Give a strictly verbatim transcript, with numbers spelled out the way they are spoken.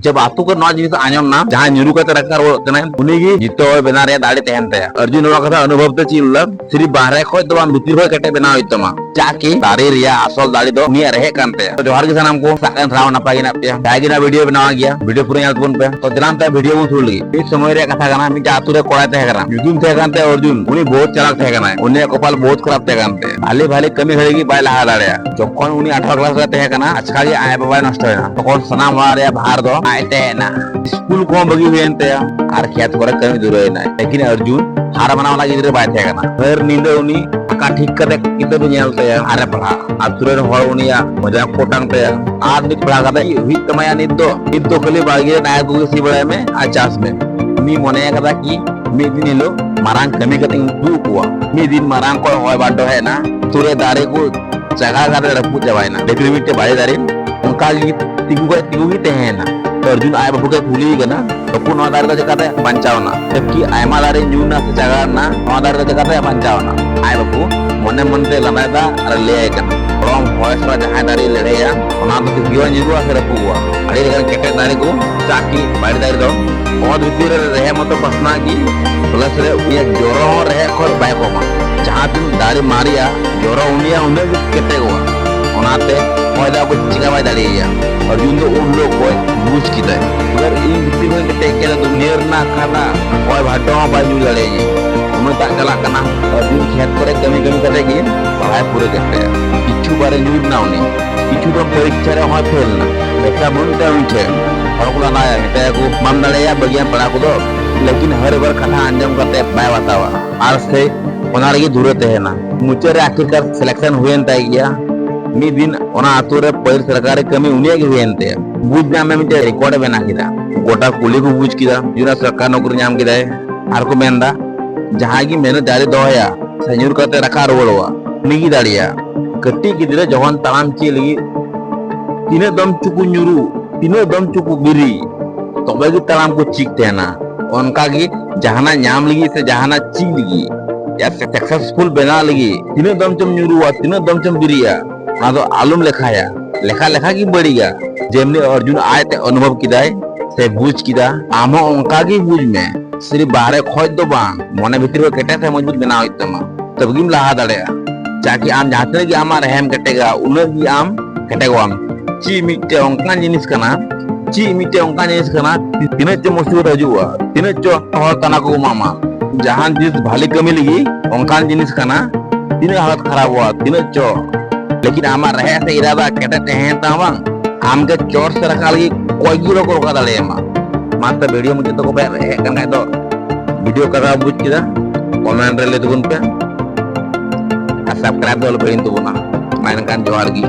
ᱡᱟᱵ ᱟᱛᱳ ᱠᱚᱨᱮ ᱱᱚᱣᱟ ᱡᱤᱱᱤᱥ ᱟᱸᱡᱚᱢ ᱱᱟ, ᱡᱟᱦᱟᱸᱭ ᱧᱩᱨᱩ ᱠᱟᱛᱮ ᱨᱟᱠᱟᱵ ᱨᱩᱣᱟᱹᱲᱚᱜ ᱠᱟᱱᱟᱭ, ᱩᱱᱤ ᱜᱮ ᱡᱤᱛᱟᱹ ᱦᱚᱲ ᱵᱮᱱᱟᱣ ᱨᱮᱭᱟᱜ ᱫᱟᱲᱮ ᱛᱟᱦᱮᱱ ᱛᱟᱭᱟ᱾ ᱚᱨᱡᱩᱱ ᱱᱚᱣᱟ ᱠᱟᱛᱷᱟ ᱚᱱᱩᱵᱷᱚᱵ ᱛᱮ ᱪᱮᱫ ᱞᱮᱫᱟ, ᱥᱤᱨᱤᱯ ᱵᱟᱦᱨᱮ ᱠᱷᱚᱡ ᱫᱚ ᱵᱟᱝ, ᱵᱷᱤᱛᱤᱨ ᱠᱷᱚᱡ ᱠᱮᱴᱮᱡ ᱵᱮᱱᱟᱣ ᱦᱩᱭᱩᱜ ᱛᱟᱢᱟ᱾ ᱪᱟᱜ ᱠᱤ ᱫᱟᱨᱮ ᱨᱮᱭᱟᱜ ᱟᱥᱚᱞ ᱫᱟᱲᱮ ᱫᱚ ᱩᱱᱤᱭᱟᱜ ᱨᱮᱦᱮᱫ ᱠᱟᱱ ᱛᱟᱭᱟ᱾ ᱛᱚ ᱡᱚᱦᱟᱨ ᱜᱮ ᱥᱟᱱᱟᱢ ᱠᱚ, ᱥᱟᱵ ᱠᱟᱜ ᱥᱟᱱᱟᱢ ᱱᱟᱯᱟᱭ ᱜᱮ ᱦᱮᱱᱟᱜ ᱯᱮᱭᱟ᱾ ᱡᱟᱦᱟᱸᱭ ᱜᱮ ᱱᱚᱣᱟ ᱵᱷᱤᱰᱤᱭᱳ ᱵᱮᱱᱟᱣ ᱜᱮᱭᱟ, ᱵᱷᱤᱰᱤᱭᱳ ᱯᱩᱨᱟᱹ ᱧᱮᱞ ᱛᱟᱵᱚᱱ ᱯᱮ᱾ ᱛᱚ ᱪᱟᱞᱟᱱ ᱛᱮ ᱵᱷᱤᱰᱤᱭᱳ ᱵᱚᱱ ᱥᱩᱨᱩ ᱞᱟᱹᱜᱤᱫ᱾ ᱢᱤᱫ ᱥᱚᱢᱚᱭ ᱨᱮᱭᱟᱜ ᱠᱟᱛᱷᱟ ᱠᱟᱱᱟ, ᱢᱤᱫᱴᱟᱝ ᱟᱛᱳ ᱨᱮ ᱠᱚᱲᱟᱭ ᱛᱟᱦᱮᱸ ᱠᱟᱱᱟ, ᱧᱩᱛᱩᱢ ᱛᱟᱦᱮᱸ ᱠᱟᱱ ᱛᱟᱭᱟ ᱚᱨᱡᱩᱱ᱾ ᱩᱱᱤ ᱵᱚᱦᱩᱛ ᱪᱟᱞᱟᱠ ᱛᱟᱦᱮᱸ ᱠᱟᱱᱟᱭ, ᱩᱱᱤᱭᱟᱜ ᱠᱚᱯᱟᱞ ᱵᱚᱦᱩᱛ ᱠᱷᱟᱨᱟᱯ ᱛᱟᱦᱮᱸ ᱠᱟᱱ ᱛᱟᱭᱟ᱾ ᱵᱷᱟᱞᱮ ᱵᱷᱟᱞᱮ ᱠᱟᱹᱢᱤ ᱜᱷᱟᱹᱲᱤ ᱜᱮ ᱵᱟᱭ ᱞᱟᱦᱟ ᱫᱟᱲᱮᱭᱟᱜᱼᱟ᱾ ᱡᱚᱠᱷᱚᱱ ᱩᱱᱤ ᱟᱴᱷᱟᱨᱚ ᱠᱞᱟᱥ ᱨᱮ ᱛᱟᱦᱮᱸ ᱠᱟᱱᱟ, ᱟᱪᱠᱟ ᱜᱮ ᱟᱭᱳ ᱵᱟᱵᱟᱭ ᱱᱚᱥᱴᱚᱭᱮᱱᱟ᱾ ᱛᱚᱠᱷᱚᱱ ᱥᱟᱱᱟᱢ ᱚᱲᱟᱜ ᱨᱮᱭᱟᱜ ᱵᱷᱟᱨ ᱫᱚ ᱟᱡ ᱛᱟᱦᱮᱸ ᱮᱱᱟ᱾ ᱥᱠᱩᱞ ᱠᱚᱦᱚᱸ ᱵᱟᱹᱜᱤ ᱦᱩᱭᱮᱱ ᱛᱟᱭᱟ ᱟᱨ ᱠᱷᱮᱛ ᱠᱚᱨᱮ ᱠᱟᱹᱢᱤ ᱫᱷᱩᱨᱟᱹᱣ ᱮᱱᱟᱭ᱾ ᱞᱮᱠᱤᱱ ᱚᱨᱡᱩᱱ ᱦᱟᱨ ᱢᱟᱱᱟᱣ ᱟᱱᱟᱜ ᱜᱤᱫᱽᱨᱟᱹ ᱵᱟᱭ ᱛᱟᱦᱮᱸ ᱠᱟᱱᱟ᱾ ᱦᱟᱨ ᱧᱤᱫᱟᱹ ᱩᱱᱤ ᱟᱸᱠᱟ ᱴᱷᱤᱠ ᱠᱟᱛᱮ ᱠᱤᱛᱟᱹᱵ ᱮ ᱧᱮᱞ ᱛᱟᱭᱟ ᱟᱨ ᱮ ᱯᱟᱲᱦᱟᱜᱼᱟ᱾ ᱟᱛᱳ ᱨᱮᱱ ᱦᱚᱲ ᱩᱱᱤᱭᱟᱜ ᱢᱚᱡᱟᱠ ᱠᱚ ᱚᱴᱟᱝ ᱛᱟᱭᱟ᱾ ᱟᱨ ᱱᱤᱛ ᱯᱟᱲᱦᱟᱣ ᱠᱟᱛᱮ ᱪᱮᱫ ᱦᱩᱭᱩᱜ ᱛᱟᱢᱟ ᱭᱟ? ᱱᱤᱛ ᱫᱚ, ᱱᱤᱛ ᱫᱚ ᱠᱷᱟᱹᱞᱤ ᱵᱟᱲᱜᱮ ᱨᱮ ᱱᱟᱦᱮᱞ ᱠᱚᱜᱮ ᱥᱤ ᱵᱟᱲᱟᱭ ᱢᱮ ᱟᱨ ᱪᱟᱥ ᱢᱮ᱾ ᱩᱱᱤ ᱢᱚᱱᱮ ᱟᱠᱟᱫᱟ ᱠᱤ ᱢᱤᱫ ᱫᱤᱱ ᱦᱤᱞᱳᱜ ᱢᱟᱨᱟᱝ ᱠᱟᱹᱢᱤ ᱠᱟᱛᱮ ᱤᱧ ᱩᱫᱩᱜ ᱟᱠᱚᱣᱟ᱾ ᱢᱤᱫ ᱫᱤᱱ ᱢᱟᱨᱟᱝ ᱠᱚᱭ ᱦᱚᱭ ᱵᱷᱟᱨᱰᱳ ᱦᱮᱡ ᱮᱱᱟ, ᱟᱛᱳ ᱨᱮ ᱫᱟᱨᱮ ᱠᱚ ᱪᱟᱜᱟ ᱠᱟᱛᱮ ᱨᱟᱹᱯᱩᱫ ᱪᱟᱵᱟᱭᱮᱱᱟ᱾ ᱞᱮᱠᱤᱱ ᱢᱤᱫᱴᱮᱡ ᱵᱟᱲᱮ ᱫᱟᱨᱮ ᱚᱱᱠᱟ ᱜᱮ ᱛᱤᱸᱜᱩ ᱠᱷᱚᱡ ᱛᱤᱸᱜᱩ ᱜᱮ ᱛᱟᱦᱮᱸᱭᱮᱱᱟ᱾ ᱚᱨᱡᱩᱱ ᱟᱡ ᱵᱟᱹᱵᱩ ᱜᱮ ᱠᱩᱞᱤᱭᱮ ᱠᱟᱱᱟ, "ᱵᱟᱹᱵᱩ, ᱱᱚᱣᱟ ᱫᱟᱨᱮ ᱫᱚ ᱪᱮᱠᱟᱛᱮ ᱵᱟᱧᱪᱟᱣ ᱮᱱᱟ? ᱡᱚᱵᱠᱤ ᱟᱭᱢᱟ ᱫᱟᱨᱮ ᱧᱩᱨ ᱮᱱᱟ ᱥᱮ ᱪᱟᱜᱟ ᱮᱱᱟ, ᱱᱚᱣᱟ ᱫᱟᱨᱮ ᱫᱚ ᱪᱮᱠᱟᱛᱮ ᱵᱟᱧᱪᱟᱣ ᱮᱱᱟ?" ᱟᱡ ᱵᱟᱹᱵᱩ ᱢᱚᱱᱮ ᱢᱚᱱᱮ ᱛᱮ ᱞᱟᱸᱫᱟᱭᱮᱫᱟ ᱟᱨ ᱞᱟᱹᱭᱟᱭ ᱠᱟᱱᱟ, "ᱜᱚᱲᱚᱢ, ᱦᱚᱭ ᱥᱟᱞᱟᱜ ᱡᱟᱦᱟᱸᱭ ᱫᱟᱨᱮ ᱞᱟᱹᱲᱦᱟᱹᱭᱟ, ᱚᱱᱟ ᱫᱚ ᱛᱤᱥ ᱜᱮ ᱵᱟᱝ ᱧᱩᱨᱩᱜᱼᱟ ᱥᱮ ᱨᱟᱹᱯᱩᱫᱚᱜᱼᱟ᱾ ᱟᱹᱰᱤ ᱞᱮᱠᱟᱱ ᱠᱮᱴᱮᱡ ᱫᱟᱨᱮ ᱠᱚ, ᱪᱟᱜ ᱠᱤ ᱵᱟᱲᱮ ᱫᱟᱨᱮ ᱫᱚ ᱚᱛ ᱵᱷᱤᱛᱤᱨ ᱨᱮ ᱨᱮᱦᱮᱫ ᱢᱚᱛᱚ ᱯᱟᱥᱱᱟᱜ ᱜᱮ, ᱯᱞᱟᱥ ᱨᱮ ᱩᱱᱤᱭᱟᱜ ᱡᱚᱨᱚ ᱦᱚᱸ ᱨᱮᱦᱮᱫ ᱠᱷᱚᱱ ᱵᱟᱭ ᱠᱚᱢᱟ᱾ ᱡᱟᱦᱟᱸ ᱛᱤᱱᱟᱹᱜ ᱫᱟᱨᱮ ᱢᱟᱨᱮᱜᱼᱟ, ᱡᱚᱨᱚ ᱩᱱᱤᱭᱟᱜ ᱩᱱᱟᱹᱜ ᱜᱮ ᱠᱮᱴᱮᱡᱚᱜᱼᱟ᱾ ᱚᱱᱟᱛᱮ ᱦᱚᱭ ᱫᱟᱜ ᱠᱚ ᱪᱤᱠᱟ ᱵᱟᱭ ᱫᱟᱲᱮᱭᱟᱭᱟ᱾" ᱚᱨᱡᱩᱱ ᱫᱚ ᱩᱱ ᱦᱤᱞᱳᱜ ᱠᱷᱚᱡ ᱵᱩᱡᱽ ᱠᱮᱫᱟᱭ, "ᱟᱜᱟᱨ ᱤᱧ ᱵᱷᱤᱛᱤᱨ ᱠᱷᱚᱱ ᱠᱮᱴᱮᱡ ᱠᱮᱫᱟ, ᱫᱩᱱᱤᱭᱟᱹ ᱨᱮᱱᱟᱜ ᱠᱷᱟᱱᱟ ᱦᱚᱭ ᱵᱷᱟᱨᱰᱳ ᱦᱚᱸ ᱵᱟᱭ ᱧᱩᱨ ᱫᱟᱲᱮᱭᱟᱹᱧᱟ᱾" ᱩᱱᱟᱹᱜ ᱫᱟᱜ ᱪᱟᱞᱟᱜ ᱠᱟᱱᱟ᱾ ᱚᱨᱡᱩᱱ ᱠᱷᱮᱛ ᱠᱚᱨᱮ ᱠᱟᱹᱢᱤ ᱠᱟᱹᱢᱤ ᱠᱟᱛᱮ ᱜᱮ ᱯᱟᱲᱦᱟᱣ ᱯᱩᱨᱟᱹ ᱠᱮᱫ ᱛᱟᱭᱟ᱾ ᱠᱤᱪᱷᱩ ᱵᱟᱨᱮ ᱧᱩᱨ ᱮᱱᱟ ᱩᱱᱤ, ᱠᱤᱪᱷᱩ ᱫᱚ ᱯᱚᱨᱤᱠᱠᱷᱟ ᱨᱮ ᱦᱚᱸᱭ ᱯᱷᱮᱞ ᱮᱱᱟ᱾ ᱯᱚᱭᱥᱟ ᱵᱟᱹᱱᱩᱜ ᱛᱟᱭᱟ ᱩᱱᱤ ᱴᱷᱮᱱ᱾ ᱦᱚᱲ ᱠᱚ ᱞᱟᱸᱫᱟᱭᱟ, ᱢᱮᱛᱟᱭᱟᱠᱚ, "ᱵᱟᱢ ᱫᱟᱲᱮᱭᱟᱜᱼᱟ ᱵᱟᱹᱜᱤᱭᱟᱢ ᱯᱟᱲᱦᱟᱣ ᱠᱚᱫᱚ?" ᱞᱮᱠᱤᱱ ᱦᱟᱨ ᱵᱟᱨ ᱠᱟᱛᱷᱟ ᱟᱸᱡᱚᱢ ᱠᱟᱛᱮ ᱵᱟᱭ ᱵᱟᱛᱟᱣᱟ ᱟᱨ ᱥᱮ ᱚᱱᱟ ᱨᱮᱜᱮ ᱫᱷᱩᱨᱟᱹ ᱛᱟᱦᱮᱱᱟ᱾ ᱢᱩᱪᱟᱹᱫ ᱨᱮ ᱟᱠᱷᱤᱨᱠᱟᱨ ᱥᱤᱞᱮᱠᱥᱚᱱ ᱦᱩᱭᱮᱱ ᱛᱟᱭ ᱜᱮᱭᱟ᱾ ᱢᱤᱫ ᱫᱤᱱ ᱚᱱᱟ ᱟᱛᱳ ᱨᱮ ᱯᱟᱹᱦᱤᱞ ᱥᱚᱨᱠᱟᱨᱤ ᱠᱟᱹᱢᱤ ᱩᱱᱤᱭᱟᱜ ᱜᱮ ᱦᱩᱭᱮᱱ ᱛᱟᱭᱟ᱾ ᱵᱩᱡᱽ ᱧᱟᱢ ᱢᱮ, ᱢᱤᱫᱴᱮᱡ ᱨᱮᱠᱚᱨᱰ ᱮ ᱵᱮᱱᱟᱣ ᱠᱮᱫᱟ᱾ ᱜᱚᱴᱟ ᱠᱩᱞᱦᱤ ᱠᱚ ᱵᱩᱡᱽ ᱠᱮᱫᱟ, ᱡᱩᱱᱟ ᱥᱚᱨᱠᱟᱨ ᱱᱚᱠᱨᱤ ᱧᱟᱢ ᱠᱮᱫᱟᱭ᱾ ᱟᱨ ᱠᱚ ᱢᱮᱱᱫᱟ, ᱡᱟᱦᱟᱸᱭ ᱜᱮ ᱢᱮᱦᱱᱚᱛ ᱡᱟᱹᱨᱤ ᱫᱚᱦᱚᱭᱟ ᱥᱮ ᱧᱩᱨ ᱠᱟᱛᱮ ᱨᱟᱠᱟᱵ ᱨᱩᱣᱟᱹᱲᱚᱜᱼᱟ, ᱩᱱᱤ ᱜᱮ ᱫᱟᱲᱮᱭᱟᱜᱼᱟ᱾ ᱠᱟᱹᱴᱤᱡ ᱜᱤᱫᱽᱨᱟᱹ ᱡᱚᱠᱷᱚᱱ ᱛᱟᱲᱟᱢ ᱪᱮᱫ ᱞᱟᱹᱜᱤᱫ ᱛᱤᱱᱟᱹᱜ ᱫᱚᱢ ᱪᱚᱠᱚ ᱧᱩᱨᱩ, ᱛᱤᱱᱟᱹᱜ ᱫᱚᱢ ᱪᱚᱠᱚ ᱵᱤᱨᱤ, ᱛᱚᱵᱮ ᱜᱮ ᱛᱟᱲᱟᱢ ᱠᱚ ᱪᱮᱫ ᱛᱟᱦᱮᱱᱟ᱾ ᱚᱱᱠᱟ ᱜᱮ ᱡᱟᱦᱟᱱᱟᱜ ᱧᱟᱢ ᱞᱟᱹᱜᱤᱫ ᱥᱮ ᱡᱟᱦᱟᱱᱟᱜ ᱪᱮᱫ ᱞᱟᱹᱜᱤᱫ, ᱭᱟ ᱥᱟᱠᱥᱮᱥᱯᱷᱩᱞ ᱵᱮᱱᱟᱣ ᱞᱟᱹᱜᱤᱫ ᱛᱤᱱᱟᱹᱜ ᱫᱚᱢ ᱪᱚᱢ ᱧᱩᱨᱩᱜᱼᱟ, ᱛᱤᱱᱟᱹᱜ ᱫᱚᱢ ᱪᱚᱢ ᱵᱤᱨᱤᱜᱼᱟ, ᱚᱱᱟ ᱫᱚ ᱟᱞᱚᱢ ᱞᱮᱠᱷᱟᱭᱟ᱾ ᱞᱮᱠᱷᱟ ᱞᱮᱠᱷᱟ ᱜᱮ ᱵᱟᱹᱲᱤᱡᱼᱟ᱾ ᱡᱮᱢᱱᱤ ᱚᱨᱡᱩᱱ ᱟᱡᱛᱮ ᱚᱱᱩᱵᱷᱚᱵ ᱠᱮᱫᱟᱭ ᱥᱮ ᱵᱩᱡ ᱠᱮᱫᱟ, ᱟᱢ ᱦᱚᱸ ᱚᱱᱠᱟ ᱜᱮ ᱵᱩᱡ ᱢᱮ᱾ ᱥᱤᱨᱤᱯ ᱵᱟᱦᱨᱮ ᱠᱷᱚᱡ ᱫᱚ ᱵᱟᱝ, ᱢᱚᱱᱮ ᱵᱷᱤᱛᱨᱤ ᱨᱮ ᱠᱮᱴᱮᱡ ᱥᱮ ᱢᱚᱡᱽᱵᱩᱛ ᱵᱮᱱᱟᱣ ᱦᱩᱭᱩᱜ ᱛᱟᱢᱟ, ᱛᱚᱵᱮ ᱜᱮᱢ ᱞᱟᱦᱟ ᱫᱟᱲᱮᱭᱟᱜᱼᱟ᱾ ᱪᱟᱠᱤ ᱟᱢ ᱡᱟᱦᱟᱸ ᱛᱤᱱᱟᱹᱜ ᱜᱮ ᱟᱢᱟᱜ ᱨᱮᱦᱮᱢ ᱠᱮᱴᱮᱡᱟ, ᱩᱱᱟᱹᱜ ᱜᱮ ᱟᱢ ᱠᱮᱴᱮᱡᱚᱜ ᱟᱢ᱾ ᱪᱮᱫ ᱢᱤᱫᱴᱮᱡ ᱚᱱᱠᱟᱱ ᱡᱤᱱᱤᱥ ᱠᱟᱱᱟ, ᱪᱮᱫ ᱢᱤᱫᱴᱮᱡ ᱚᱱᱠᱟᱱ ᱡᱤᱱᱤᱥ ᱠᱟᱱᱟ, ᱛᱤᱱᱟᱹᱜ ᱪᱚ ᱢᱩᱥᱤᱵᱚᱛ ᱦᱤᱡᱩᱜᱼᱟ, ᱛᱤᱱᱟᱹᱜ ᱪᱚ ᱦᱚᱲ ᱛᱟᱱᱟ ᱠᱚ ᱮᱢᱟᱢᱟ᱾ ᱡᱟᱦᱟᱱ ᱡᱤᱱᱤᱥ ᱵᱷᱟᱞᱤ ᱠᱟᱹᱢᱤ ᱞᱟᱹᱜᱤᱫ ᱚᱱᱠᱟᱱ ᱡᱤᱱᱤᱥ ᱠᱟᱱᱟ, ᱛᱤᱱᱟᱹᱜ ᱦᱟᱞᱚᱛ ᱠᱷᱟᱨᱟᱯᱚᱜᱼᱟ, ᱛᱤᱱᱟᱹᱜ ᱪᱚ, ᱞᱮᱠᱤᱱ ᱟᱢᱟᱜ ᱨᱮᱦᱮᱫ ᱥᱮ ᱤᱨᱟᱫᱟ ᱠᱮᱴᱮᱡ ᱛᱟᱦᱮᱸᱭᱮᱱ ᱛᱟᱢᱟ ᱵᱟᱝ, ᱟᱢᱜᱮ ᱪᱚᱴ ᱥᱮᱫ ᱨᱟᱠᱟᱵ ᱞᱟᱹᱜᱤᱫ ᱚᱠᱚᱭ ᱜᱮ ᱵᱟᱠᱚ ᱨᱚᱠᱟ ᱫᱟᱲᱮᱭᱟᱢᱟ᱾ ᱢᱟ ᱛᱚ ᱵᱷᱤᱰᱤᱭᱳ ᱢᱩᱪᱟᱹᱫ ᱛᱟᱠᱚ ᱯᱮ, ᱦᱮᱡ ᱠᱟᱱ ᱠᱷᱟᱡ ᱫᱚ ᱵᱷᱤᱰᱤᱭᱳ ᱠᱟᱜᱟᱣ ᱵᱩᱡᱽ ᱠᱮᱫᱟ, ᱠᱚᱢᱮᱱᱴ ᱨᱮ ᱞᱟᱹᱭ ᱛᱟᱵᱚᱱ ᱯᱮ ᱟᱨ ᱥᱟᱵᱥᱠᱨᱟᱭᱤᱵ ᱫᱚ ᱟᱞᱚ ᱯᱮ ᱦᱤᱲᱤᱧ ᱛᱟᱵᱚᱱᱟ᱾ ᱢᱟ ᱮᱱᱠᱷᱟᱱ ᱡᱚᱦᱟᱨ ᱜᱮ᱾